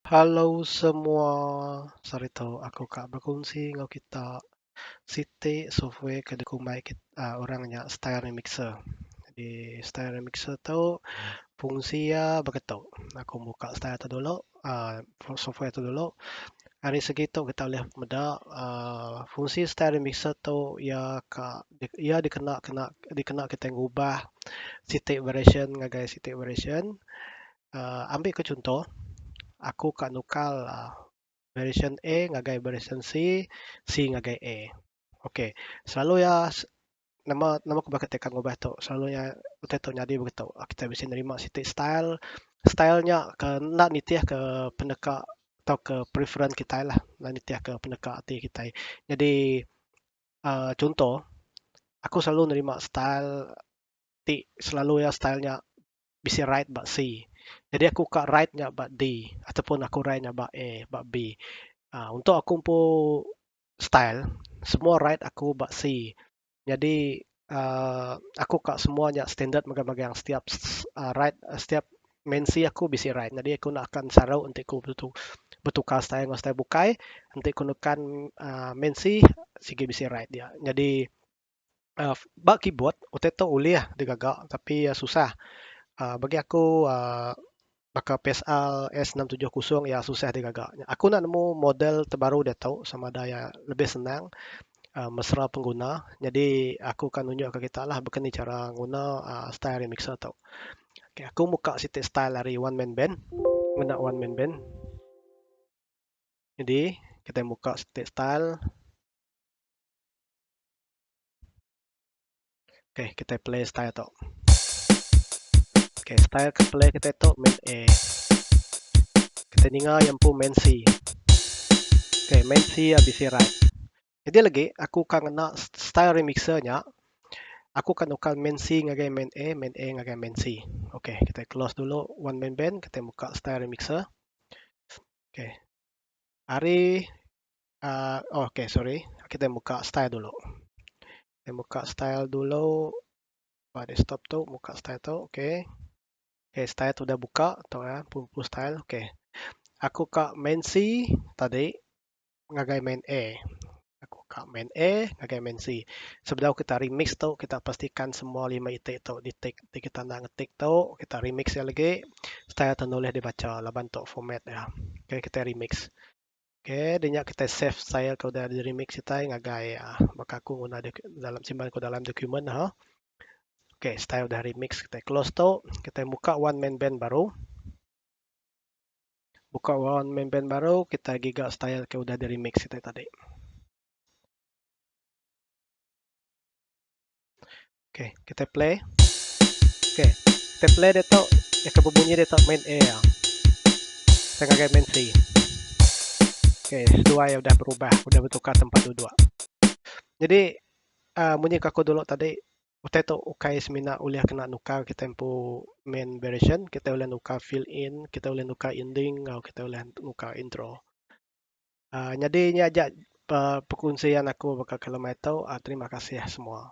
Hello semua, saritu aku ka bekunsi enggau kita siti software ke dikumbai orang nya style remixer. Jadi style remixer tu fungsi iya baka tu. Aku muka style tu dulu uhh software tu dulu. Ari segi tu kita ulih meda uhh fungsi style remixer tu iya ka iya dikena kena dikena kitai ngubah siti variation ngagai siti variation. uhh Ambi ke chunto aku ka nukar variation A ngagai variation C, C ngagai A. Ok selalu iya nama nama kebuah kitai ka ngubah tu selalu iya utai tu nyadi begitu kitai bisi nerima siti style, style nya ke enda nitih ke peneka tauka preference kitai lah enda nitih ke peneka ati kitai. Nyadi uhh chunto aku selalu nerima style ti selalu iya style nya bisi right ba C. Jadi aku ka right nya ba D ataupun aku right nya ba A, ba B. Aaa untuk aku empu style semua right aku ba C. Nyadi aaa aku ka semua nya standard magang-magang setiap right setiap main C aku bisi right. Nyadi aku enda akan saru enti ku betukar style enggau style bukai enti ku nekan aaa main C sigi bisi right dia. Nyadi uhh ba keyboard utai tu ulih digaga tapi iya susah uhh bagi aku uhh baka PSR S670 iya susah digaga. Aku enda nemu model terbaru diatu sama ada iya lebih senang uhh mesra pengguna jadi aku akan nunjuk ka kita lah baka ni cara nguna uhh style remixer tu. Okay aku muka siti style ari one man band ngena one man band. Jadi kita muka siti style. Okay, kita play style tu. Okay, style ke play kita tu main A. Kita ninga yang empu main C. Okay, main C ya bisi right. Jadi lagi, aku akan ngena style remixer nya. Aku akan nukar main C ngagai main A, main A ngagai main C. Okay, kita close dulu one main band, kita buka style remixer. Okay. Hari Uh, oh, okay, sorry. Kita buka style dulu. Kita buka style dulu. Ba desktop tu, buka style tu. Okay. Okay, style tu dah buka. Tu ya, pun style. Okay. Aku ka main C tadi ngagai main A. Aku ka main A ngagai main C. Sebedau kita remix tu, kita pastikan semua lima itik tu di tick. Ti kita enda ngetik tu, kita remix ya lagi. Style tu boleh dibaca laban tu format ya. Okay, kita remix. Okay, dia nya kita save style ke udah di remix kitai ngagai baka aku nguna dalam simpan ku dalam dokumen ha. Okay, style udah remix kita close tu, kita muka one man band baru. Buka one man band baru, kita giga style ke udah di remix kita tadi. Okay, kita play. Okay, kita play dia tu, dia akan berbunyi dia tu main A. Ya. Kita ngagai main C. Okay, seduai udah berubah, udah bertukar tempat duduk. Jadi, uh, munyi ke aku dulu tadi, utai tu ukai semina ulih kena nukar kita empu main variation, kita ulih nukar fill in, kita ulih nukar ending, atau kita ulih nukar intro. Uh, jadi ni aja uh, perkongsian aku bakal kalau mai tu. Uh, terima kasih semua.